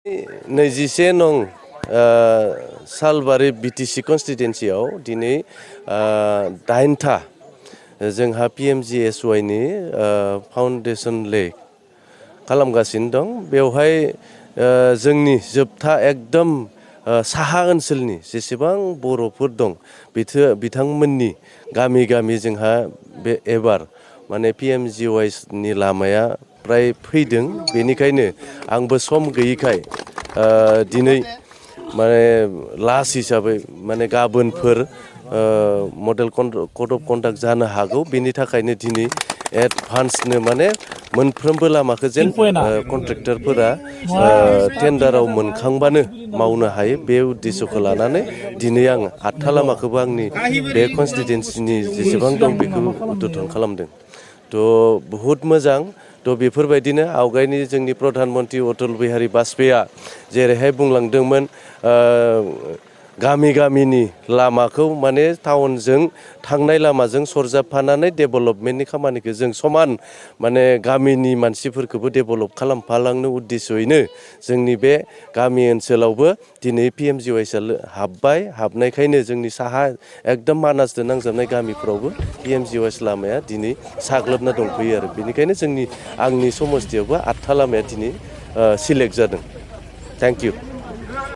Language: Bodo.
21 नं सालबारि बिटिसि कन्स्टिटुएन्सियाव दिनै 8था जोंहा PMGSY नि फाउन्डेसन ले खालामगासिनो दं। बेवहाय जोंनि जोबथा एकदम साहा ओनसोलनि जेसेबां बर'फोर दं बिथांमोननि गामि गामि जोंहा बे एबार माने PMGY नि लामाया प्राय फैदों। बेनिखायनो आंबो सम गैयैखाय दिनै माने लास्ट हिसाबै माने गाबोनफोर मडेल कड अफ कन्डाक्ट जानो हागौ। बेनि थाखायनो दिनै एडभान्सनो माने मोनफ्रोमबो लामाखौ जेन कन्ट्रेक्टरफोरा टेन्डाराव मोनखांबानो मावनो हायो बे उद्देश्यखौ लानानै दिनै आं 8था लामाखौबो आंनि बे कन्स्टिटुएन्सिनि जेसेबां दं बेखौ उद्घाटन खालामदों। थ' बहुद मोजां। थ' बेफोरबायदिनो आवगायनि जोंनि प्रधान मन्त्रि अटल बिहारि बाजपेयीआ जेरैहाय बुंलांदोंमोन गामि गामिनि लामाखौ माने टाउनजों थांनाय लामाजों सरजाबफानानै डेभेलपमेन्टनि खामानिखौ जों समान माने गामिनि मानसिफोरखौबो डेभेलप खालामफालांनो उद्देश्ययैनो जोंनि बे गामि ओनसोलावबो दिनै PMGY हाबबाय। हाबनायखायनो जोंनि साहा एकदम मानासजों नांजाबनाय गामिफ्रावबो PMGY लामाया दिनै साग्लोबना दंफैयो आरो बेनिखायनो आंनि समस्थियावबो 8था लामाया दिनै सिलेक्ट जादों। Thank you.